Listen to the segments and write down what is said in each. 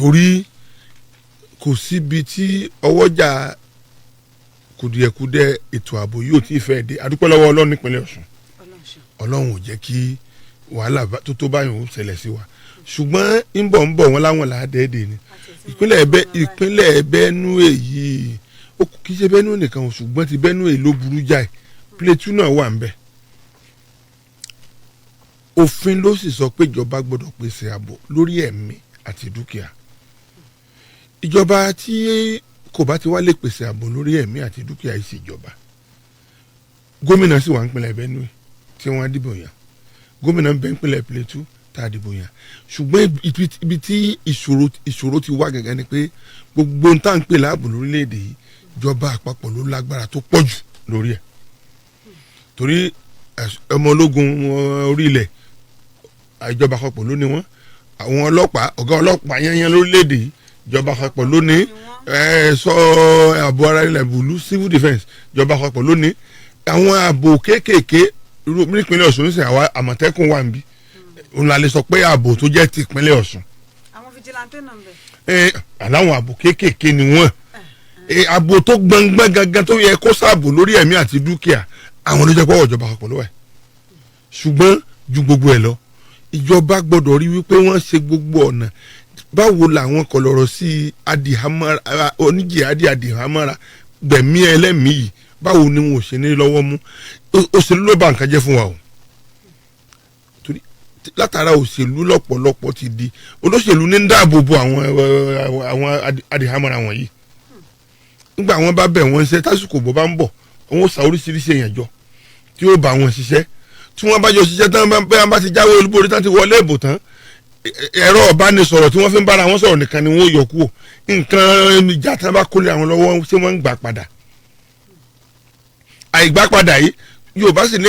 Torí kò síbi tí ọwọ́jà kùdìẹ̀kudẹ ètò ààbò yóò tí ì fẹ́ dé. Adúpẹ́ lọ́wọ́ Ọlọ́run nípínlẹ̀ Ọ̀ṣun. Ọlọ́run ṣeun. Ọlọ́run ò jẹ́ kí wàhálà tó tó báyìí ó ṣẹlẹ̀ sí wa, ṣùgbọ́n ń bọ̀ ń bọ̀ wọn láwọn làádẹ́ẹ̀dẹ́ ni. Ìpínlẹ̀ Benue yìí, ó kì í ṣe Benue nìkan o, ṣùgbọ́n ti Benue ló burú jáì. Plateau náà wà ń bẹ̀. Òfin ló sì sọ pé ìjọba gbọ́dọ̀ pèsè ààbò lórí ẹ̀mí àti dúkìá. Ìjọba tí kò bá ti wá lè pèsè ààbò lórí ẹ̀mí àti dúkìá yìí sì ìjọba. Gómìnà sì wà ń pinlẹ̀ Benue tí wọ́n dìbò yàn, gómìnà ń bẹ ń pinlẹ̀ Plateau tá a dìbò yàn, ṣùgbọ́n ibi tí ìṣòro ti wá gẹ́gẹ́ ni pé gbogbo ohun tá à ń pè láàbò lórílẹ̀‐èdè yìí, ìjọba àpapọ̀ ló lágbára tó pọ̀ jù lórí ẹ̀, torí ọmọ ológun orí ilẹ̀, ìjọba àpapọ̀ ló ní wọ́n. Àwọn ọlọ́pàá, ọ̀gá ọlọ́pàá yẹnyẹn lórílẹ̀‐èdè yìí, ìjọba àpapọ̀ ló ní. Sọ ààbò ara ilẹ̀ bùlú, civil defence, ìjọba àpapọ̀ ló ní. Àwọn ààbò kéékèèké nípínlẹ̀ Ọ̀ṣun nísìnyí, àwa Àmọ̀tẹ́kùn wà níbí, òun la lè sọ pé ààbò tó jẹ́ ti ìpínlẹ̀ Ọ̀ṣun. Àwọn vigilante náà ń bẹ. Àláwọn ààbò kéékèèké ni wọ́n. Ààbò tó gbọngbọ́n gangan tó yẹ kó sáàbò lórí ẹ̀mí àti dúkìá, àwọn ló jẹ́ pé ìjọba àpapọ̀ ló wà. Ṣùgbọ́n ju gbogbo ẹ̀ lọ, ìjọba gbọ́dọ̀ rí wípé wọ́n ṣe gbogbo ọ̀nà, báwo làwọn kọlọ̀rọ̀ sí adìhámọ́ra, oníjìhádì adìhámọ́ra gbẹ̀mí ẹlẹ́mìí yìí, báwo ni wọn ò ṣe ní lọ́wọ́ mú. Òṣèlú ló bà nǹkan jẹ́ fún wa o, torí látara òṣèlú lọ́pọ̀lọpọ̀ ti di olóṣèlú ní ń dáàbò bo àwọn adìhámọ́ra wọ̀nyí. Nígbà wọn bá bẹ̀ wọ́n ṣe, tásìkò bó bá ń bọ̀, wọn ó sa oríṣiríṣi èèyàn jọ tí ó bá wọn ṣiṣẹ́. Tí wọ́n bá jọ ṣiṣẹ́ tán, bá bá ti jáwé olúborí tán, ti wọlé ìbò tán, ẹ̀rọ ìbánisọ̀rọ̀ tí wọ́n fi ń bára wọn sọ̀rọ̀ nìkan ni wọ́n yọ kúrò. Nǹkan ìjà tí wọ́n bá kólé àwọn lọ́wọ́, ṣé wọ́n ń gbà padà? Àìgbà padà yìí, Yorùbá sì ní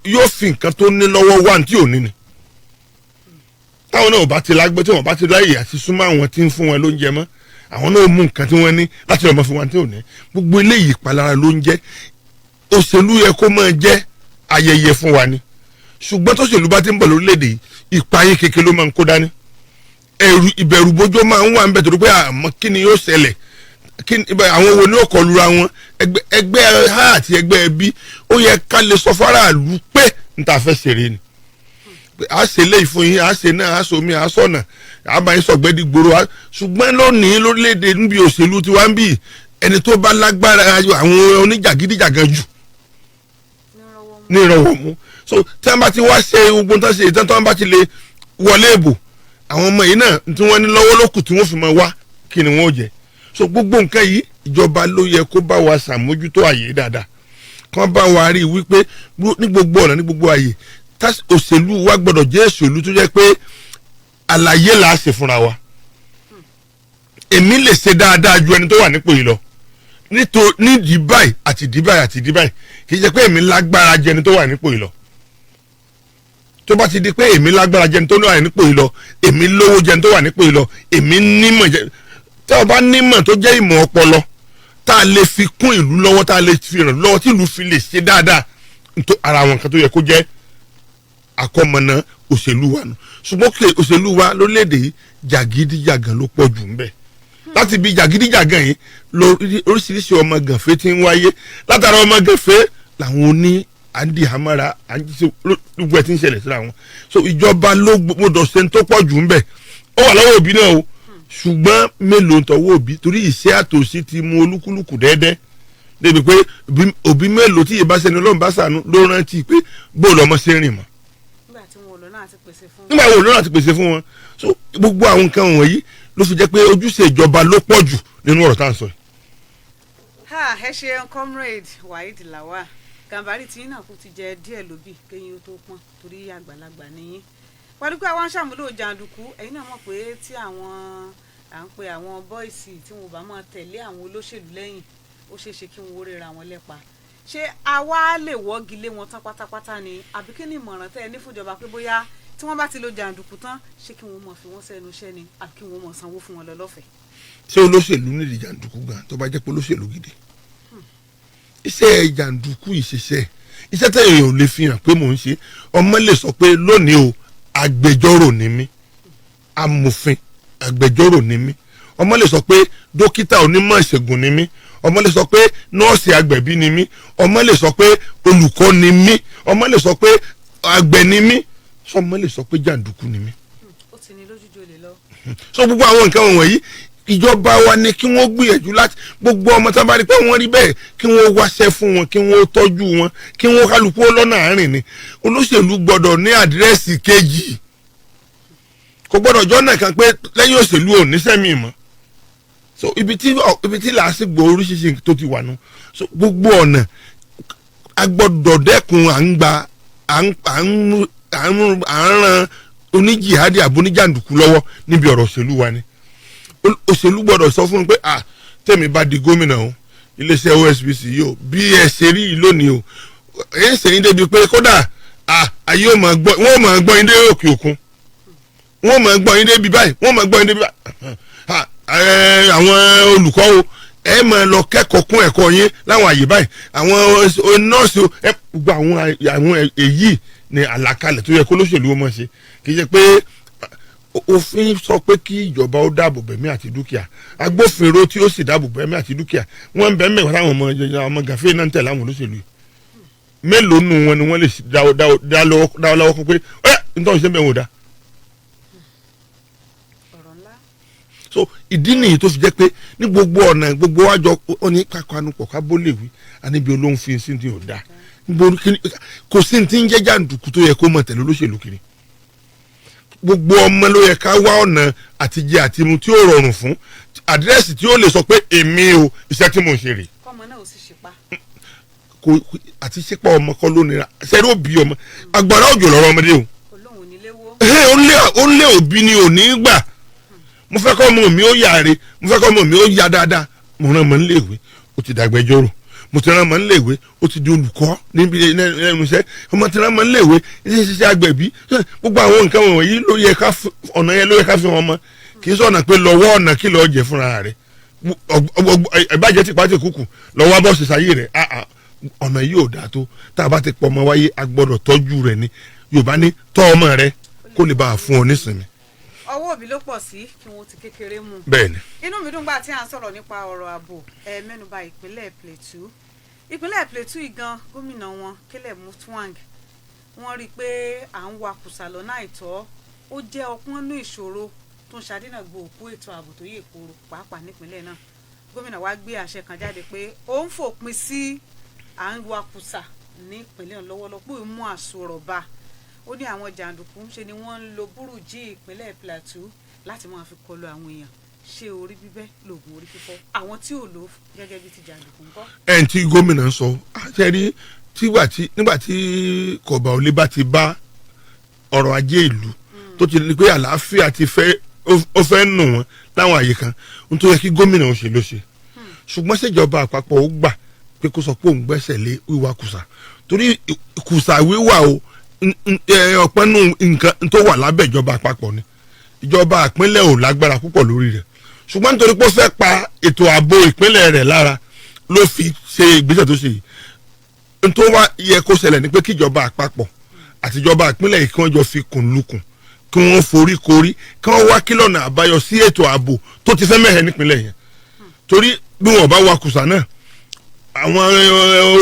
yóò fi nǹkan tó ní lọ́wọ́ wà tí ò ní ni. Táwọn náà ò bá ti lágbé, tí wọ́n bá ti láyè àti súnmọ́ àwọn tí ń fún wọn lóúnjẹ mọ́, àwọn náà mú nǹkan tí wọ́n ní láti lọ́ọ́ mọ́ fún wọn tí ò ní. Gbogbo eléyìí, ìpalára ló ń jẹ́. Òṣèlú yẹ kó máa jẹ́ ayẹyẹ fún wa ni, ṣùgbọ́n tóṣèlú bá ti ń bọ̀ lórílẹ̀‐èdè yìí, ìpayín kékeré ló máa ń kó dání. Ẹ̀rù ìbẹ̀rù bójó máa ń wà ń bẹ̀, torí pé àmọ́ kí ni yóò ṣẹlẹ̀, kí ni àwọn wo ni ó kọlura wọn, ẹgbẹ́ A àti ẹgbẹ́ B. Ó yẹ ká lè sọ fáráàlú pé n ta fẹ́ ṣeré ni pé a ṣe léyìí fún yín, a ṣe náà, a ṣomi, a sọ̀nà, a bá yín sọ̀gbẹ́ di gbòòrò. Ṣùgbọ́n lónìí lórílẹ̀‐èdè, níbi òṣèlú tiwa ń bì, ẹni tó bá lágbára, àwọn oníjàgídíjàgan jù ní ìrọ̀wọ́ mú. So tí wọ́n bá ti wá ṣe gbogbo tán, ṣe ìtàn tí wọ́n bá ti lè wọlé ìbò, àwọn ọmọ yìí náà tí wọ́n ní lọ́wọ́ lókù tí wọ́n fi máa wá kí ni wọ́n ó jẹ. So gbogbo nǹkan yìí, ìjọba ló yẹ kó bá wa ṣàmójútó àyè dáadáa, kán bá wa rí i wípé ní gbogbo ọ̀nà, ní gbogbo àyè, òṣèlú wa gbọ́dọ̀ jẹ́ òṣèlú tó jẹ́ pé àlàyé là á ṣe fúnra wa. Èmi lè ṣe dáadáa ju ẹni tó wà nípò yìí lọ nítorí nídìí báyìí àti ìdí báyìí àti ìdí báyìí. Kì í ṣe pé èmi lágbára jẹ ẹni tó wà nípò yìí lọ. Tó bá ti di pé èmi lágbára jẹ ẹni tó wà nípò yìí lọ, èmi lówó jẹ ẹni tó wà nípò yìí lọ, èmi nímọ̀ jẹ, tí a bá nímọ̀ tó jẹ́ ìmọ̀ ọpọlọ tá a lè fi kún ìlú lọ́wọ́, tá a lè fi ràn lọ́wọ́ tí ìlú fi lè ṣe dáadáa, ara àwọn nǹkan tó yẹ kó jẹ́ àkọmọ̀nà òṣèlú wa nù. Ṣùgbọ́n kí òṣèlú wa lórílẹ̀‐èdè yìí, jàgídíjàgan ló pọ̀ jù ń bẹ̀. Láti bí jàgídíjàgan yìí lórí oríṣiríṣi ọmọ gànfẹ́ tí ń wáyé. Látara ọmọ gànfẹ́ làwọn oní àǹdí hamara gbogbo ẹ̀ tí ń ṣẹlẹ̀ síra wọn. So ìjọba ló gbọdọ̀ ṣe ń tó pọ̀ jù ń bẹ̀. Ó wà lọ́wọ́ òbí náà o, ṣùgbọ́n mélòó ń tọwọ́ òbí? Torí ìṣẹ́ àtòsí ti mú olúkúlùkù dẹ́ẹ́dẹ́ débi pé òbí mélòó tí ìbá sẹni Ọlọ́run bá ṣàánú ló rántí pé bóòlù ọmọ ṣe ń rìn mọ́? Nígbà tí wọn ò lọ náà ti pèsè fún. Nígbà wo lọ́nà ti pèsè fún wọn? So gbogbo àwọn nǹkan wọ̀nyí ló fi jẹ́ pé ojúṣe ìjọba ló pọ̀ jù nínú ọ̀rọ̀ tá à ń sọ yìí. Ha, ẹ ṣeun, Comrade Waheed Lawal Gàmbàrí. Tí yín náà kú ti jẹ díẹ̀ lóbì kéyìn ó tó pọ́n, torí àgbàlagbà nìyín. Pẹ̀lú pé àwọn aṣàmúlò jàǹdùkú, ẹ̀yin náà mọ̀ pé tí àwọn à ń pe àwọn boys tí wọn ò bá máa tẹ̀lé àwọn olóṣèlú lẹ́yìn, ó ṣeé ṣe kí wọn ó rera wọn lẹ́pa. Ṣé àwa lè wọ́gi lé wọn tán pátápátá ni, àbí kí ni ìmọ̀ràn tẹ́ ẹ ní fúnjọba pé bóyá tí wọ́n bá ti lo jàǹdùkú tán, ṣé kí wọ́n mọ̀ fi wọ́n sẹ́nu iṣẹ́ ni, àbí kí wọ́n mọ̀ sanwó fún wọn lọ lọ́fẹ̀ẹ́? Ṣé olóṣèlú nídìí jàǹdùkú gan? Tó bá jẹ́ pé olóṣèlú gidi, iṣẹ́ jàǹdùkú, ìṣiṣẹ́ iṣẹ́ tẹ̀yìn ò lè fi hàn pé mò ń ṣe. Ọmọ lè sọ pé lónìí o, agbẹjọ́rò ni mí, amòfin. agbẹjọ́rò ni mí, ọmọ lè sọ pé dókítà onímọ̀ ìṣègùn ni mí, ọmọ lè sọ pé nọ́ọ̀sì agbẹ̀bí ni mí, ọmọ lè sọ pé olùkọ́ ni mí, ọmọ lè sọ pé àgbẹ̀ ni mí, sọmọ lè sọ pé jàǹdùkú ni mí. Ó ti ní lójú ju olè lọ. So gbogbo àwọn nǹkan wọ̀nyí, ìjọba wa ni kí wọ́n gbìyànjú láti gbogbo ọmọ tó bá rí pé wọ́n rí bẹ́ẹ̀, kí wọ́n wáṣẹ́ fún wọn, kí wọ́n tọ́jú wọn, kí wọ́n kálukú lọ́nà àárín ni. Olóṣèlú gbọ́dọ̀ ní àdírẹ́sì kejì, kò gbọ́dọ̀ jọ́nà kan pé lẹ́yìn òṣèlú ò níṣẹ́ mi mọ́. So ibi tí làásìgbò oríṣiríṣi tó ti wà nù. So gbogbo ọ̀nà a gbọ́dọ̀ dẹ́kun à ń gba à ń à ń à ń à ń ran oníjìhádì àbóníjàǹdùkú lọ́wọ́ níbi ọ̀rọ̀ òṣèlú wa ni. Òṣèlú gbọ́dọ̀ sọ fún mi pé, ah, tèmi bá di gómìnà o, iléeṣẹ́ OSBC yìí o, bí ẹ ṣe rí yìí lónìí o, ẹ ń sẹ́yìn débi pé kódà, ah, ayé ò máa gbọ́, wọ́n máa gbọ́ yín dé òkè òkun, wọ́n máa gbọ́ yín débi báyìí, wọ́n máa gbọ́ yín débi báyìí. Ah, àwọn olùkọ́ o, ẹ máa lọ kẹ́kọ̀ọ́ kún ẹ̀kọ́ yín láwọn àyè báyìí, àwọn nọ́ọ̀sì o, ẹ gbogbo àwọn èyí ni àlàkalẹ̀ tó yẹ kó lóṣèlú ó máa ṣe. Kì í ṣe pé òfin sọ pé kí ìjọba ó dáàbò bẹ̀mí àti dúkìá, agbófinró tí ó sì dáàbò bẹ̀mí àti dúkìá wọ́n ń bẹ mẹ́wàá táwọn ọmọ gàfé náà ń tẹ̀lé àwọn olóṣèlú yìí. Mélòó nù wọn ni wọ́n lè dá lọ́wọ́ kún pé ẹ nítorí ṣe ń bẹ̀ wọ́n dá? Ọ̀rọ̀ ńlá. So ìdí nìyí tó fi jẹ́ pé ní gbogbo ọ̀nà, gbogbo wájọ ó ní kákanupọ̀ ká bó lè wí àníbi olóhùn fi sí ti ò dáa. Kò sí ti ń jẹ́ jàǹdùkú tó yẹ kó mọ̀ tẹ̀lé olóṣèlú kiri. Gbogbo ọmọ ló yẹ ká wá ọ̀nà àtijẹ àtimu tí ó rọrùn fún, àdírẹ́sì tí ó lè sọ pé èmi o, iṣẹ́ tí mò ń ṣe rè. Kọ́mọ náà ò sì ṣe pa. Kò àti ṣípa ọmọ kọ́ ló nira sẹ́rí òbí ọmọ, agbára òjò lọ́rọ̀ ọmọdé o. Olóhùn onílé wo. Ó lé òbí ni ò ní gbà. Mo fẹ́ kọ́ ọmọ mi ó yàre, mo fẹ́ kọ́ ọmọ mi ó yà dáadáa. Mo rán ọmọ níléèwé, ó ti dàgbẹ́jọ́rò. Mo ti rán ọmọ níléèwé, ó ti di olùkọ́ níbi lẹ́nu iṣẹ́. Ọmọ ti rán ọmọ níléèwé ní ṣiṣẹ́ agbẹ̀bí. Gbogbo àwọn nǹkan wọ̀nyí ló yẹ ká ọ̀nà yẹn ló yẹ ká fi wọn mọ. Kì í sọ̀nà pé lọ́wọ́ ọ̀nà kí lọ́ọ́ jẹ fúnra rẹ̀, ìbàjẹ́ ti pàtẹ kúkù lọ́wọ́ bọ́ọ̀sì sáyé rẹ̀. Ọ̀nà yìí ò dáa tó. Tá a bá ti pọ̀ ọmọ wáyé, a gbọ́dọ̀ tọ́jú rẹ̀ ni. Yorùbá ní tọ́ ọmọ rẹ kó lè bá a fún ọ nísìnyí. Ọwọ́ òbí ló pọ̀ sí kí wọ́n ti kékeré mú. Bẹ́ẹ̀ni. Inú mi dùn gbà tí à ń sọ̀rọ̀ nípa ọ̀rọ̀ ààbò, ẹ mẹ́nuba ìpínlẹ̀ Plateau. Ìpínlẹ̀ Plateau yìí gan, gómìnà wọn Caleb Mutfwang, wọ́n rí i pé à ń wakùsà lọ́nà àìtọ́, ó jẹ́ ọpọ́n nú ìṣòro tó ń ṣàdínàgbò òkú ètò ààbò tó yè koro, pàápàá nípínlẹ̀ náà. Gómìnà wa gbé àṣẹ kan jáde pé ó ń fòpin sí à ń wakùsà ní ìpínlẹ̀ náà lọ́wọ́lọ́wọ́, pé ó mú àsọ̀rọ̀ bá. Ó ní àwọn jàǹdùkú ṣe ni wọ́n ń lo búrùjí ìpínlẹ̀ Plateau láti máa fi kọlu àwọn èèyàn. Ṣé orí bíbẹ́ lògùn orí fífọ́? Àwọn tí ò lò gẹ́gẹ́ bí ti jàǹdùkú ńkọ́? Ẹ̀ ń tí gómìnà sọ ṣe rí tígbà tí nígbà tí kọ̀ọ̀bà òlé bá ti bá ọrọ̀ ajé ìlú, tó ti ní pé àlàáfíà ti fẹ́ ó fẹ́ nù wọ́n láwọn àyè kan, ohun tó yẹ kí gómìnà ó ṣe ló ṣe. Ṣùgbọ́n ṣèjọba àpapọ̀ ó gbà pé kó sọ pé òun gbẹ́sẹ̀ lé wíwá kùsà? Torí kùsà wíwà o, ọ̀pẹ́ nù nǹkan tó wà lábẹ́ ìjọba àpapọ̀ ni. Ìjọba ìpínlẹ̀ ò lágbára púpọ̀ lórí rẹ̀, ṣùgbọ́n nítorí pé ó fẹ́ pa ètò ààbò ìpínlẹ̀ rẹ̀ lára ló fi ṣe ìgbésẹ̀ tó ṣe yìí. N tó wá yẹ kó ṣẹlẹ̀ ni pé kíjọba àpapọ̀ àtijọba ìpínlẹ̀ yìí, kí wọ́n jọ fi kùn lukùn, kí wọ́n forí korí, kí wọ́n wá kílọ̀nà àbáyọ sí ètò ààbò tó ti fẹ́ mẹ́hẹ̀ nípínlẹ̀ yẹn. Torí bí wọ́n bá wa kùsà náà, àwọn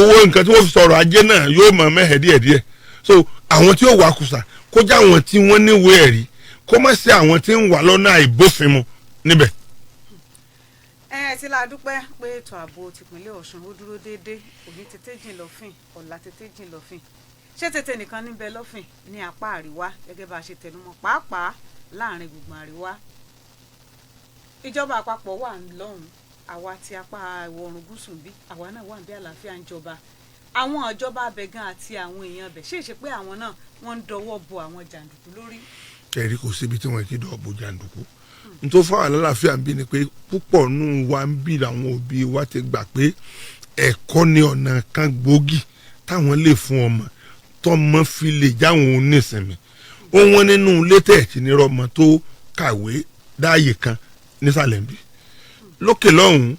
owó nǹkan tí wọ́n fi sọ̀rọ̀ ajé náà yóò mọ̀ mẹ́hẹ̀ díẹ̀díẹ̀. So àwọn tí ó wà kùsà, kó jẹ́ àwọn tí wọ́n níwèé ẹ̀rí, kó má sí àwọn tí ń wà lọ́nà àìbófinmu níbẹ̀. Ẹ ti la dúpẹ́ pé ètò ààbò tìpínlẹ̀ Ọ̀ṣun ó dúró déédé. Òní tètè jìn lọ́fìn, ọ̀la tètè jìn lọ́fìn. Ṣé tètè nìkan níbẹ̀ lọ́fìn ní apá àríwá, gẹ́gẹ́ bá a ṣe tẹnumọ́, pàápàá láàrin gbùngbùn àríwá? Ìjọba àpapọ̀ wà lọ́hùn, àwa ti apá ìwọ̀ oòrùn gúúsù bí àwa náà wà bí àlàáfíà ń jọba. Àwọn ìjọba abẹ gan àti àwọn èèyàn abẹ, ṣé ìṣe pé àwọn náà wọ́n ń dọwọ́ bo àwọn jàǹdùkú lórí? Ẹ̀rí kò síbi tí wọ́n ti dọ̀ bo jàǹdùkú. Nítorí fáwọn alálàáfíà ń bí ni pé púpọ̀ nù wa ń bí làwọn òbí wa ti gbà pé ẹ̀kọ́ ni ọ̀nà kan gbòógì táwọn lè fún ọmọ tọmọ fi lè jáwọn onísìnmi. Ó wọ́n nínú ilé tẹ̀ tí ní rọmọ tó kàwé dáàyè kan nísàlẹ̀ ń bí. Lókè lọ́hùn-ún,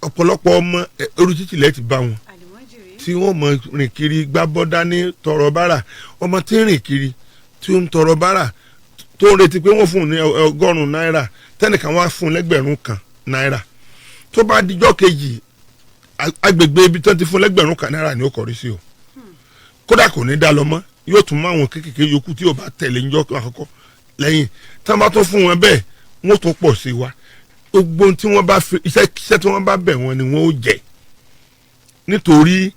ọ̀pọ̀lọpọ̀ ọmọ orí títì lẹ́ẹ̀ ti bá wọn àlùmọ́jìrì tí wọ́n mọ rìn kiri, gbá bọ́dá ní tọrọ bárà. Ọmọ tí ń rìn kiri, tí ó ń tọrọ bárà. tó ń retí pé wọ́n fún un ní 100 náírà, tẹ́nìkan wá fún un lẹ́gbẹ̀rún 1 náírà, tó bá dijọ́ kejì, agbègbè ibi tó ti fún lẹ́gbẹ̀rún 1 náírà ni ó kọrí sí o. Kódà kò ní dá lọ mọ́, yóò tún mú àwọn kéékèèké yòókù tí yóò bá tẹ̀lé níjọ́ àkọ́kọ́ lẹ́yìn. Tí wọ́n bá tún fún wọn bẹ́ẹ̀, wọ́n tún pọ̀ sí wa. Gbogbo ohun tí wọ́n bá fi iṣẹ́ tí wọ́n bá bẹ̀ wọ́n ni wọ́n ó jẹ, nítorí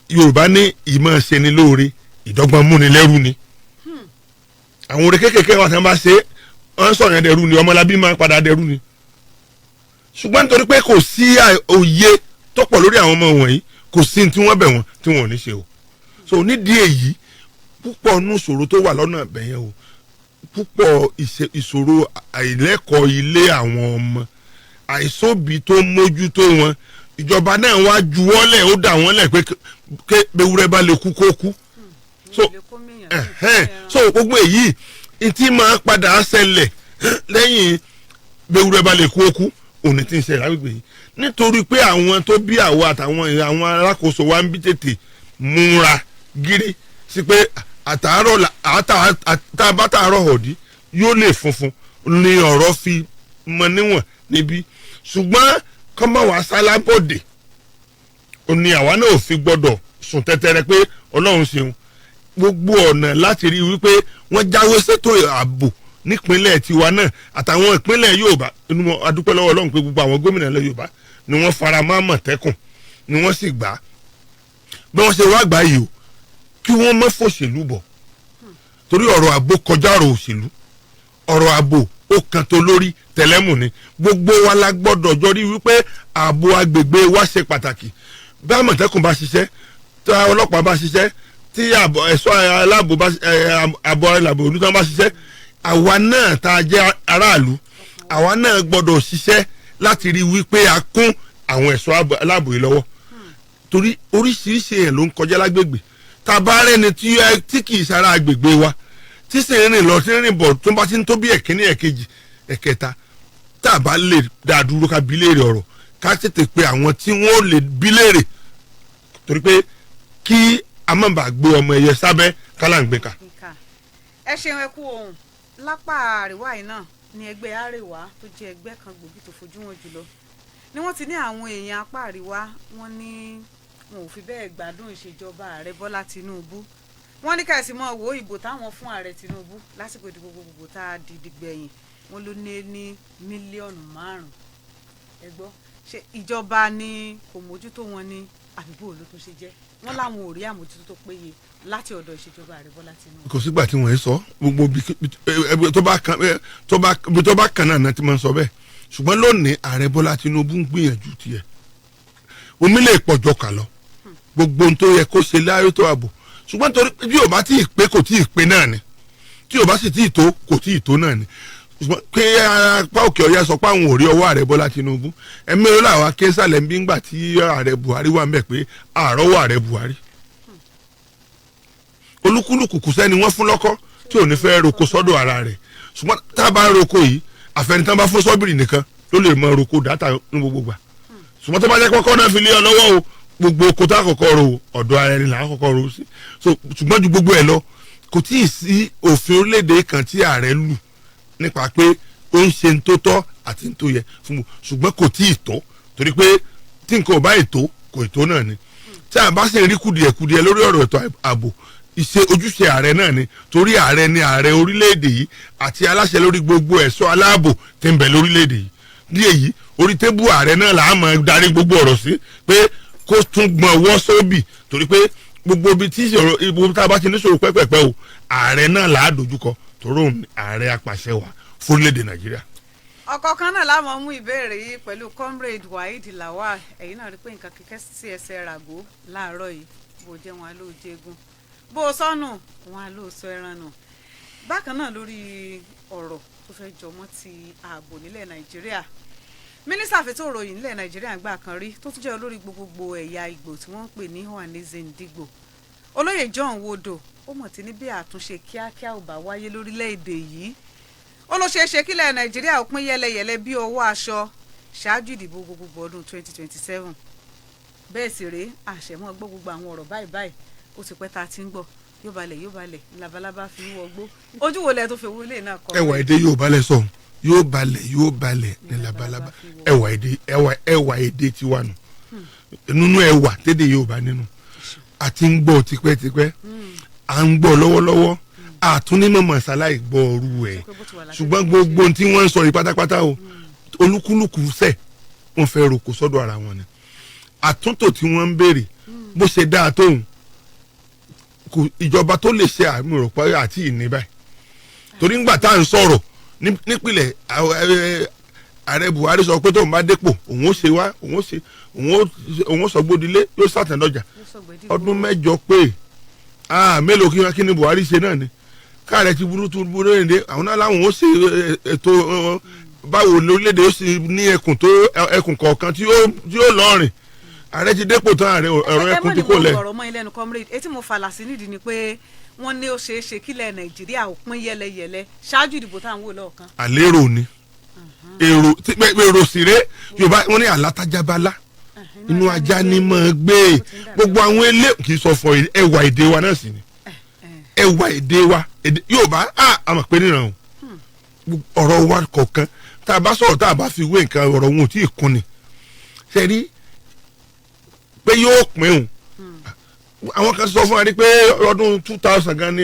Yorùbá ní ìmọ̀ ṣe ni lóore, ìdọ́gbọ́n múni lẹ́rú ni. Àwọn oore kéékèèké wọn tí wọ́n bá ṣe, wọ́n sọ̀rọ̀ yẹn dẹrú ni, ọmọlábí máa padà dẹrú ni. Ṣùgbọ́n nítorí pé kò sí òye tó pọ̀ lórí àwọn ọmọ wọ̀nyí, kò sí tí wọ́n bẹ̀ wọ́n tí wọ́n ò ní ṣe o. So nídìí èyí, púpọ̀ nù ìṣòro tó wà lọ́nà ibẹ̀ yẹn o, púpọ̀ ìṣòro àìlẹ́kọ̀ọ́ ilé àwọn ọmọ, àìsóbi tó mójútó wọn, ìjọba náà wá juwọ́lẹ̀, ó dà wọ́n lẹ̀ pé ké bewúrẹ́ bá lè kú kó kú. So so gbogbo èyí tí máa padà ṣẹlẹ̀ lẹ́yìn bewúrẹ́ bá lè kú ó kú, òní tí ń ṣẹlẹ̀ lágbègbè yìí, nítorí pé àwọn tó bí àwa àtàwọn àwọn alákòóso wa ń bí tètè múra gírí sí pé àtàárọ̀ àtàárọ̀ ọ̀dí yóò lè funfun ní ọ̀rọ̀ fi mọ níwọ̀n níbí. Ṣùgbọ́n kọ́mọ wa sálábọ̀dé, ó ní àwa náà ò fi gbọ́dọ̀ sùn tẹ́tẹ́rẹ́ pé Ọlọ́run ṣeun. Gbogbo ọ̀nà láti rí wípé wọ́n jáwé sétò ààbò nípínlẹ̀ tiwa náà àtàwọn ìpínlẹ̀ Yorùbá. Inú wọn adúpẹ́ lọ́wọ́ Ọlọ́run pé gbogbo àwọn gómìnà ilẹ̀ Yorùbá ni wọ́n fara mọ́ Àmọ̀tẹ́kùn, ni wọ́n sì gbà á. Bí wọ́n ṣe wá gbà yìí o, kí wọ́n má fòṣèlú bọ̀, torí ọ̀rọ̀ ààbò kọjá ọ̀rọ̀ òṣèlú. Ọ̀rọ̀ ààbò ó kan tó lórí tẹ̀lẹ́mù ni. Gbogbo wa la gbọ́dọ̀ jọ rí wípé ààbò agbègbè wa ṣe pàtàkì. Bí Àmọ̀tẹ́kùn bá ṣiṣẹ́, tí ọlọ́pàá bá ṣiṣẹ́, tí ẹ̀ṣọ́ aláàbò bá ààbò aláàbò ìlú tán bá ṣiṣẹ́, àwa náà tá a jẹ́ aráàlú, àwa náà gbọ́dọ̀ ṣiṣẹ́ láti rí wípé a kún àwọn ẹ̀ṣọ́ aláàbò yìí lọ́wọ́, torí oríṣiríṣi èèyàn ló ń kọjá lágbègbè. Tá a bá rẹ́ni tí kì í sara agbègbè wa, tí sì ń rìn lọ, tí ń rìn bọ̀, tó bá ti ń tó bí ẹ̀kíní, ẹ̀kejì, ẹ̀kẹta, tá a bá lè dá dúró ká bí léèrè ọ̀rọ̀, ká tètè pe àwọn tí wọ́n lè bí léèrè, torí pé kí a má bàa gbé ọmọ ẹyẹ sábẹ́ kálá ń gbé ka. Ẹ ṣeun, ẹ kú ohun. Lápá àríwá yìí náà ni ẹgbẹ́ Àríwá tó jẹ́ ẹgbẹ́ kan gbòógì tó fojú wọn jùlọ ni wọ́n ti ní àwọn èèyàn apá àríwá, wọ́n ní wọn ò fi bẹ́ẹ̀ gbádùn ìṣèjọba ààrẹ Bọ́lá Tinubu. Wọ́n ní kẹ̀sì mọ́ wo ìbò táwọn fún ààrẹ Tinubu lásìkò ìdìbò gbogbogbò tá a dìdì gbẹ̀yìn, wọ́n ló ní ní mílíọ̀nù 5. Ẹ gbọ́, ṣé ìjọba ni kò mójútó wọn ni, àbí bó ló tún ṣe jẹ́? Wọ́n láwọn ò rí àmójútó tó péye láti ọ̀dọ̀ ìṣèjọba ààrẹ Bọ́lá Tinubu. Kò sígbà tí wọ́n sọ gbogbo ibi tó bá kan náà ti máa ń sọ bẹ́ẹ̀. Ṣùgbọ́n lónìí, ààrẹ Bọ́lá Tinubu ń gbìyànjú tiẹ̀. Omi lè pọ̀jọ kà lọ gbogbo ohun tó yẹ kó ṣe láyé tó ààbò, ṣùgbọ́n torí bí ò bá tí ì pé, kò tí ì pé náà ni. Tí ò bá sì tí ì tó, kò tí ì tó náà ni. Ṣùgbọ́n pé apá òkè ọ̀yà sọ pé àwọn ò rí ọwọ́ ààrẹ Bọ́lá Tinubu, ẹ̀mí ló làwọn akẹ́sàlẹ̀ ń bí ńgbà tí ààrẹ Buhari wà ń bẹ̀ pé àrọ́wọ́ ààrẹ Buhari. Olúkúlùkù kù sẹ́ni wọ́n fún lọ́kọ́ tí ò ní fẹ́ roko sọ́dọ̀ ara rẹ̀. Ṣùgbọ́n tá a bá ń roko yìí, àfẹnitán bá fún sọ́bìrì nìkan ló lè mọ roko dáta ní gbogbo gbà. Ṣùgbọ́n tó bá jẹ́ kọ́kọ́ náà fi lé ọ lọ́wọ́ o, gbogbo oko tá a kọ́kọ́ ro, ọ̀dọ̀ ara ẹni là á kọ́kọ́ ro sí. So ṣùgbọ́n ju gbogbo ẹ̀ lọ, kò tí ì sí òfin orílẹ̀-èdè kan tí ààrẹ lù nípa pé ó ń ṣe ń tó tọ́ àti ń tó yẹ fún un. Ṣùgbọ́n kò tí ì tó, torí pé tí nǹkan ò bá ètò, kò ètò náà ni. Tí a bá sì ń rí kùdìẹ̀kudiẹ lórí ọ̀rọ̀ ètò ààbò, ìṣe ojúṣe ààrẹ náà ni, torí ààrẹ ni ààrẹ orílẹ̀-èdè yìí àti aláṣẹ lórí gbogbo ẹ̀ṣọ́ aláàbò tí ń bẹ lórílẹ̀-èdè yìí. Ní èyí, orí tébù ààrẹ náà là á máa darí gbogbo ọ̀rọ̀ sí pé kó tún gbọ́n ọwọ́ sóbì, torí pé gbogbo ibi tí ìṣòro, ibi tá a bá ti ní ṣòro pẹ́pẹ́pẹ́ o, ààrẹ náà là á dojúkọ, torí òun ààrẹ apàṣẹ wà fórílẹ̀-èdè Nàìjíríà. Ọ̀kọ̀ọ̀kan náà láwọn mú ìbéèrè yìí pẹ̀lú Comrade Waheed Lawal. Ẹ̀yin náà rí pé nǹkan kíkẹ́ sí ẹsẹ̀ ràgó láàárọ̀ yìí. Bó jẹ́ wọn ló jẹ́gun, bó sọnù wọn ló sọ ẹran nù. Bákan náà, lórí ọ̀rọ̀ tó fẹ́ jọmọ́ ti ààbò nílẹ̀ Nàìjíríà, mínísítà fètò ìròyìn nílẹ̀ Nàìjíríà gbà kan rí, tó tún jẹ́ olórí gbogbogbò ẹ̀yà Ìgbò tí wọ́n ń pè ní Ohanaeze Ndigbo, olóyè John Nwodo, ó mọ̀ tí ní bí àtúnṣe kíákíá ò bá wáyé lórílẹ̀‐èdè yìí, ó ló ṣeé ṣe kílẹ̀ Nàìjíríà ó pín yẹ́lẹyẹ̀lẹ bí ọwọ́ aṣọ ṣáájú ìdìbò gbogbogbò ọdún 2027. Bẹ́ẹ̀ sì rèé, àṣẹmọ́ gbọ́ gbogbo àwọn ọ̀rọ̀ báyìí báyìí, ó ti pẹ́ tá a ti ń gbọ́. Yóò balẹ̀, yóò balẹ̀, labalábá fi ń wọgbó. Ojú wo lẹ tó fi wọlé náà kọ́? Ẹwà èdè Yorùbá lẹ sọ, yóò balẹ̀, yóò balẹ̀ ní labalábá. Ẹwà èdè, ẹwà èdè tiwa nù nínú ẹwà tẹ́dẹ̀ Yorùbá nínú. Àti ń gbọ́ tipẹ́tipẹ́, à ń gbọ́ lọ́wọ́lọ́wọ́, àtúnímọ̀ mọ̀sáláì gbọ́ ọrú ẹ̀. Pé bó ti wà láti Ṣùgbọ́n gbogbo ohun tí wọ́n ń sọ yìí pátápátá o, olúkúlùkù sẹ̀ wọ́n fẹ́ roko sọ́dọ̀ ara wọn ni. Àtúntò tí wọ́n ń béèrè, bó ṣe dáa tóun kò, ìjọba tó lè ṣe àmì rò pé àti ìní báyìí, torí ńgbà tá à ń sọ̀rọ̀ nípìnlẹ̀, ààrẹ Buhari sọ pé tóun bá dépò, òun ó ṣe wá, òun ó ṣe, òun ó sọ gbódilé, yóò sàtẹ̀dọ̀jà. Yóò sọ̀gbẹ́ dìbò. Ọdún 8 pé, mélòó kí ni Buhari ṣe náà ni káàrẹ̀ ti burú tó burú léde. Àwọn náà láwọn ó ṣe ètò báwo lórílẹ̀‐èdè ó sì ní ẹkùn tó ẹkùn kọ̀ọ̀kan tí ó lọ́rìn. Ààrẹ ti dépò tán, ààrẹ ọ̀rọ̀ ẹkùn tí kò lẹ̀. Ẹ mọ̀ ní mo ọ̀rọ̀ mọ́ ilé ẹnu, comrade. Etí mo falà sí nídìí ni pé wọ́n ní ó ṣeé ṣe kílẹ̀ Nàìjíríà ò pín yẹlẹyẹlẹ ṣáájú ìdìbò tá à ń wò lọ́ọ̀kan. Àlérò ni èrò tí èrò sì ré. Yorùbá wọn ní àlátájábálá, inú ajá ni mọ̀ ọ́n gbé. Gbogbo àwọn ilé kì í sọ fọ ẹwà èdè wa náà sì ni ẹwà èdè wa, èdè Yorùbá. A mọ̀ pé níran o, ọ̀rọ̀ wa kọ̀ọ̀kan tá a bá sọ̀rọ̀, tá a bá fi wé nǹkan, ọ̀rọ̀ wọn ò tí ì kún ni. Ṣe rí pé yóò pín òun? Àwọn kan sọ fún wa ní pé ọdún 2000 gan ni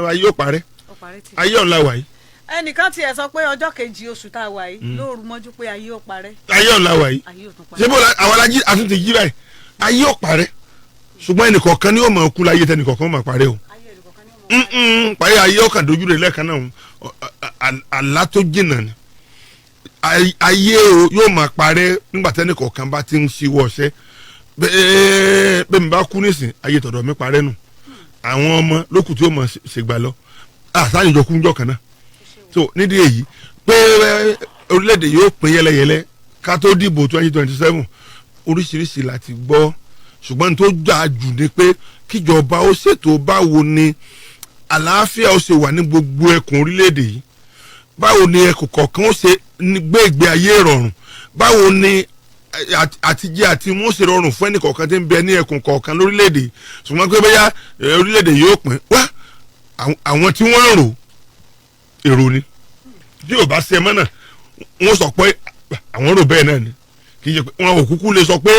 ayé yóò parẹ́. Ó parẹ́ tì. Ayé ọ̀la wà yìí. Ẹnìkan tiẹ̀ sọ pé ọjọ́ kejì oṣù tá a wà yìí lóòrù mọ́jú pé ayé ó parẹ́. Ayé ọ̀la wà yìí. Ayé ò tún Ṣé parẹ́. bó la àwọn alájí àtúntì yí báyìí, ayé ò parẹ́, ṣùgbọ́n ẹnìkọ̀ọ̀kan ni ó máa kú láyé, tẹnìkọ̀ọ̀kan ó máa parẹ́ o. Ayé ẹnìkọ̀ọ̀kan ni ó mọ̀. Parí ayé ọkàn dojú rẹ̀ lẹ́ẹ̀kan náà. Àlá tó jìnnà ni. Ayé o yóò máa parẹ́ nígbà tẹnìkọ̀ọ̀kan bá ti ń ṣíwọ́ ọṣẹ́. Bẹ́ẹ̀ bẹ́ẹ̀ mi bá kú nísìn, ayé tọ̀dọ̀ mi parẹ́ nù. Àwọn ọmọ lókù tí ó máa ṣègbà lọ àtàyìnjọ kú ńjọ́ kan náà. So nídìí èyí pé orílẹ̀-èdè yóò pín yẹlẹyẹlẹ ká tó dìbò 2027, oríṣiríṣi láti gbọ́, ṣùgbọ́n tó dáa jù ni pé kíjọba ó ṣètò báwo ni àlàáfíà ó ṣe wà ní gbogbo ẹkùn orílẹ̀-èdè yìí, báwo ni ẹkùn kọ̀ọ̀kan ó ṣe gbé ìgbé ayé ìrọ̀rùn, báwo ni àtijẹ àti mú ṣe rọrùn fún ẹnì kọ̀ọ̀kan tí ń bẹ ní ẹkùn kọ̀ọ̀kan lórílẹ̀-èdè yìí. Ṣùgbọ́n pé bóyá orílẹ̀-èdè yóò pín wá, àwọn tí wọ́n ń rò èrò ni tí yóò bá ṣe mọ́ náà, wọ́n sọ pé àwọn rò bẹ́ẹ̀ náà ni. Kì í ṣe pé wọn ò kúkú lè sọ pé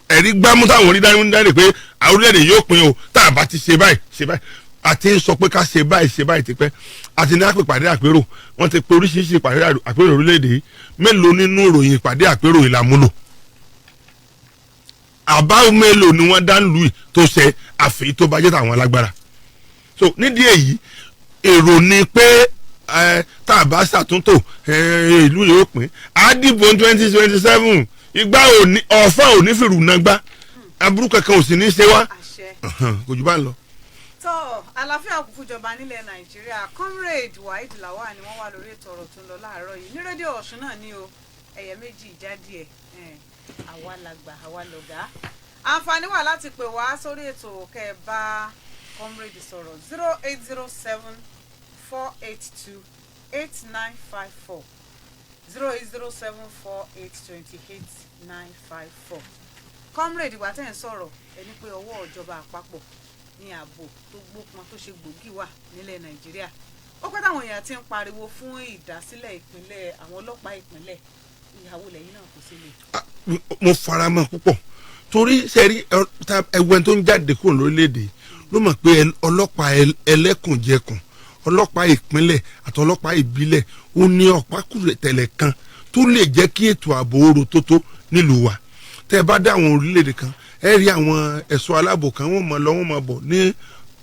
ẹ̀rí gbámú táwọn orí dání dání pé àwọn orílẹ̀-èdè yóò pín o tá a bá ti ṣe báyìí ṣe báyìí. Àti ń sọ pé ká ṣe báyìí ṣe báyìí tipẹ́, àti ní àpèpàdé àpérò, wọ́n ti pe oríṣiríṣi ìpàdé àpérò orílẹ̀-èdè yìí. Mélòó nínú ìròyìn ìpàdé àpérò ìlàmúlò? Àbá mélòó ni wọ́n dá lù yìí tó ṣe àfi tó bá jẹ́ tàwọn alágbára? So nídìí èyí, èrò ni pé tá a bá ṣàtúntò, ìlú yóò pín. Àdìbò 2027, ìgbà òní ọ̀fà òní fìrù nàgbà, aburú kankan ò sì ní í ṣe wá. Àṣẹ. Kò jù bá ń lọ. Tó àlàáfíà kún fúnjọba nílẹ̀ Nàìjíríà. Comrade Waheed Lawal ni wọ́n wà lórí ètò ọ̀rọ̀ tó ń lọ láàárọ̀ yìí ní Rédíò Ọ̀ṣun náà ní o. Ẹ̀yẹ méjì ìjáde ẹ̀, àwa làgbà, àwa lọ̀gá. Àǹfààní wà láti pè wá sórí ètò kẹ́ ẹ bá comrade sọ̀rọ̀: 08074828954, 08074828954. Comrade, ìgbà tẹ́ ń sọ̀rọ̀, ẹni pé ọwọ́ ìjọba àpapọ̀ ní ààbò tó gbópọn tó ṣe gbòógì wà nílẹ̀ Nàìjíríà. Ó pẹ́ táwọn èèyàn ti ń pariwo fún ìdásílẹ̀ ìpínlẹ̀, àwọn ọlọ́pàá ìpínlẹ̀. Ìyàwó lẹ́yìn náà kò sí lè. Mo fara mọ́ púpọ̀, torí sẹ́rí ẹwẹ́n tó ń jáde kúrò lórílẹ̀‐èdè ló mọ̀ pé ọlọ́pàá ẹlẹ́kùnjẹkùn, ọlọ́pàá ìpínlẹ̀ àti ọlọ́pàá ìbílẹ̀, ó ní ọ̀pákùtẹ̀lẹ̀ kan tó lè jẹ́ kí ètò ààbò oró tó tó nílùú wa. Tẹ́ ẹ bá dé àwọn orílẹ̀-èdè kan, ẹ rí àwọn ẹ̀ṣọ́ aláàbò kan, wọ́n mọ̀ lọ, wọ́n mọ̀ bọ̀ ní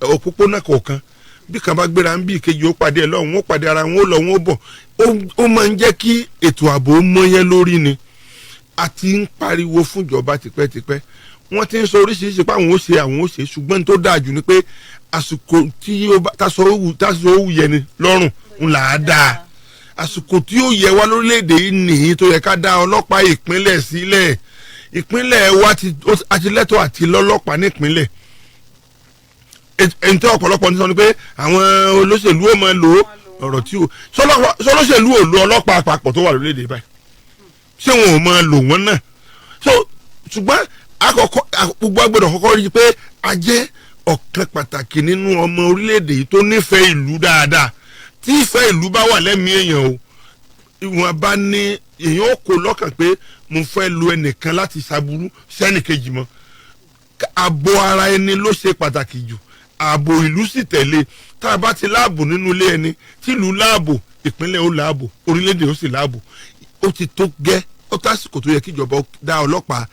òpópónà kọ̀ọ̀kan. Bí kan bá gbéra ń bí, ìkejì ó pàdé ẹ̀ lọ́hùn, ó pàdé ara wọn, ó lọ, wọn ó bọ̀. Ó máa ń jẹ́ kí ètò ààbò mọ́yẹ́ lórí ni. A ti ń pariwo fúnjọba tipẹ́tipẹ́, wọ́n ti ń sọ oríṣiríṣi pé àwọn ó ṣe, àwọn ó ṣe, ṣùgbọ́n tó dáa jù ni pé àsìkò tí ó bá táṣọ òwú yẹ ni lọ́rùn ń là á dáa. Àsìkò tí ó yẹ wá lórílẹ̀‐èdè yìí nìyí tó yẹ ká dá ọlọ́pàá ìpínlẹ̀ sílẹ̀. Ìpínlẹ̀ wa ti àti lẹ́tọ̀ọ́ àti lọ́lọ́pàá nípínlẹ̀. Ẹni tí ọ̀pọ̀lọpọ̀ ń sọ ni pé àwọn olóṣèlú ò máa lò ó. Ọ̀rọ̀ tí o sọlọ́ṣèlú ò lo ọlọ́pàá àpapọ̀ tó wà lórílẹ̀‐èdè báyìí, ṣé wọn ò máa lò wọ́n náà? So ṣùgbọ́n àkọ́kọ́, gbogbo agbọ́dọ̀ kọ́kọ́ rí i pé a jẹ́ Ọ̀kan pàtàkì nínú ọmọ orílẹ̀-èdè yìí tó nífẹ̀ẹ́ ìlú dáadáa, tí ìfẹ́ ìlú bá wà lẹ́mìí èèyàn o, ìwọ̀n bá ní èèyàn ó kó lọ́kàn pé mo fẹ́ lu ẹnìkan láti ṣàbúrú sẹ́nìkejì mọ́. Ààbò ara ẹni ló ṣe pàtàkì jù, ààbò ìlú sì tẹ̀lé. Tá a bá ti láàbò nínú ilé ẹni, tìlú láàbò, ìpínlẹ̀ ó láàbò, orílẹ̀-èdè ó sì láàbò. Ó ti tó gẹ́, ó tásìkò tó yẹ kíjọba ó dá ọlọ́pàá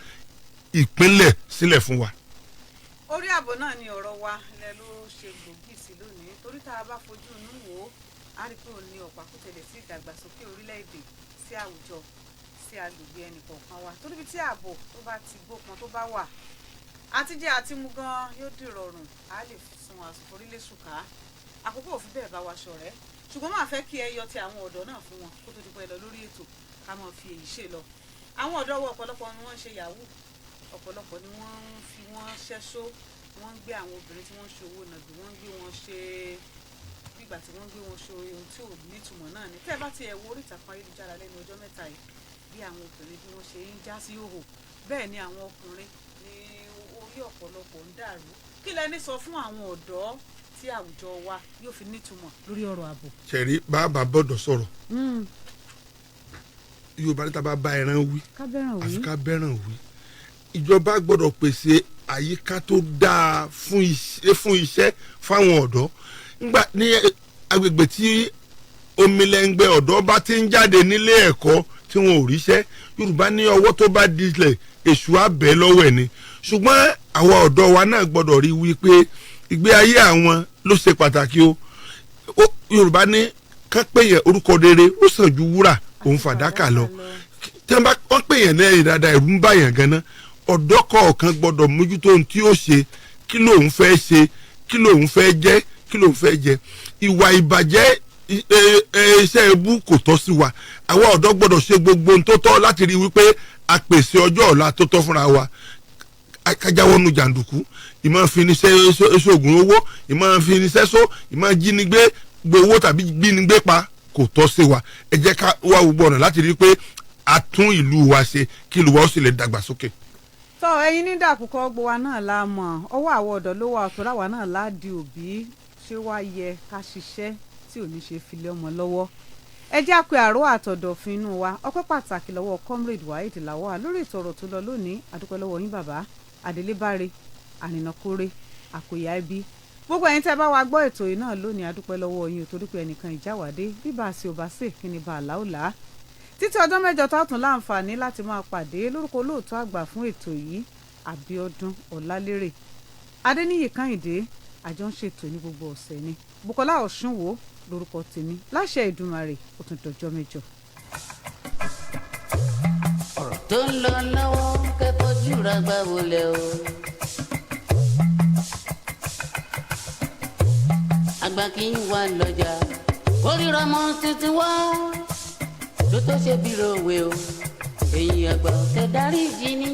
ìpínlẹ̀ sílẹ̀ fún wa. Orí ààbò náà ni ọ̀rọ̀ wa lẹ ló ṣe gbòógì sí lónìí, torí tá a bá fojú inú wò ó, a rí pé òun ní ọ̀pákùtẹ̀lẹ̀ sí ìdàgbàsókè orílẹ̀-èdè, sí àwùjọ, sí agbègbè ẹnì kọ̀ọ̀kan wa, torí bí tí ààbò tó bá ti gbópọn tó bá wà, àtijẹ àti mu gan yóò dìrọ̀rùn, a lè sun àsùnforílẹ̀ sùkà. Àkókò òfin bẹ́ẹ̀ bá wa ṣọ̀rẹ́, ṣùgbọ́n máa fẹ́ kí ẹ yọ ti àwọn ọ̀dọ́ náà fún wọn kó tó di pé ẹ lọ lórí ètò, ká máa fi èyí ṣe lọ. Àwọn ọ̀dọ́ wọ, ọ̀pọ̀lọpọ̀ ni wọ́n ń ṣe yahoo, ọ̀pọ̀lọpọ̀ ni wọ́n ń fi wọ́n ṣẹ́ṣó, wọ́n ń gbé àwọn obìnrin tí wọ́n ń ṣe owó nàbì, wọ́n ń gbé wọn ṣe gbígbà tí wọ́n ń gbé wọn ṣe ohun tí ò nítumọ̀ náà ni. Tẹ́ ẹ bá ti ẹ̀ wo orí ìtàkùn ayélujára lẹ́nu ọjọ́ mẹ́ta yìí, bí àwọn obìnrin bí wọ́n ṣe ń já sí hòhò, bẹ́ẹ̀ ni àwọn ọkùnrin ní orí ọ̀pọ̀lọpọ̀ ń dàrú. Kí lẹni sọ fún àwọn ọ̀dọ́ tí àwùjọ wa yóò fi nítumọ̀ lórí ọ̀rọ̀ ààbò? Ṣẹ̀rí bàbá bọ̀dọ̀ sọ̀rọ̀. Yorùbá níta bá bá ẹran wí, kábẹ́ràn. Àfi ká bẹ́ràn wí. Ìjọba gbọ́dọ̀ pèsè àyíká tó dáa fún iṣẹ́ fáwọn ọ̀dọ́. Nígbà ní agbègbè tí omilẹ̀ngbẹ̀ ọ̀dọ́ bá ti ń jáde nílé ẹ̀kọ́ tí wọn ò ríṣẹ́, Yorùbá ní ọwọ́ tó bá dilẹ̀, èṣù abẹ́ lọ́wọ́ ẹ̀ ni. Ṣùgbọ́n àwọn ọ̀dọ́ wa náà gbọ́dọ̀ rí wípé ìgbé ayé àwọn ló ṣe pàtàkì o. Yorùbá ní kán pè yẹn orúkọ rere ó sàn ju wúrà òun fàdákà lọ. Tí wọ́n bá wọ́n pè yẹn lẹ́yìn dáadáa, ẹ̀rù ń bà yẹn gan-an. Ọ̀dọ́ kọ̀ọ̀kan gbọ́dọ̀ mójútó ohun tí ó ṣe, kí lòun fẹ́ ṣe, kí lòun fẹ́ jẹ́, kí lòun fẹ́ jẹ. Ìwà ìbàjẹ́, iṣẹ́ ebú kò tọ́ sí wa. Àwa ọ̀dọ́ gbọ́dọ̀ ṣe gbogbo ohun tó tọ́ láti rí wípé a pèsè ọjọ́ ọ̀la tó tọ́ fúnra wa. Kájáwọ́nù jàǹdùkú, ìmọ̀ fi ní ṣoògùn owó, ìmọ̀ fi ní sẹ́só, ìmọ̀ jínigbé gbowó tàbí gbínigbé pa kò tọ́ sí wa. Ẹ jẹ́ ká wá gbogbo ọ̀nà láti rí i pé a tún ìlú wa ṣe, kí ìlú wa ó sì lè dàgbàsókè. Tọ́ ẹyin ní dàkúkọ, gbogbo wa náà la mọ̀, ọwọ́ àwọn ọ̀dọ́ ló wà ọ̀tọ̀, láwa náà la di òbí. Ṣé wàá yẹ ká ṣiṣẹ́ tí ò ní ṣe filẹ̀ ọmọ lọ́wọ́? Ẹ jẹ́ àpè àrò àtọ̀dọ̀fin inú wa. Ọpẹ́ pàtàkì lọ́wọ́ Comrade Waheed Lawal lórí ètò ọ̀rọ̀ tó lọ lónìí. Àdúpẹ́ lọ́wọ́ yín, bàbá Adélébáre Àrìnàkórè Àkòyà ibi. Gbogbo ẹ̀yin tẹ́ bá wa gbọ́ ètò yìí náà lónìí, àdúpẹ́ lọ́wọ́ yín o, torí pé ẹnìkan ìjáwádé bíbá a ṣe ò bá ṣe kí ni bá a láòlá. Títí ọjọ́ mẹ́jọ tá a tún láǹfààní láti máa pàdé, lórúkọ olóòtú àgbà fún ètò yìí, Àbíọ́dún Ọ̀làlérè, Adéníyì Kàyìndé, àjọ ń ṣètò ní gbogbo ọ̀sẹ̀ ni, Bukola Ọ̀ṣunwó lórúkọ tèmi. Láṣẹ Ìdùmarè, ó tún dọjọ́ mẹ́jọ. Ọ̀rọ̀ tó ń lọ lọ́wọ́, kẹ́kọ̀ọ́ júra gbà wọlé o. Àgbà kì í wà lọ́jà kórìíra mọ́ tuntun wá tó tó ṣe bí rowe o. Èyí àgbà ọ̀tẹ̀ dárí jì ní.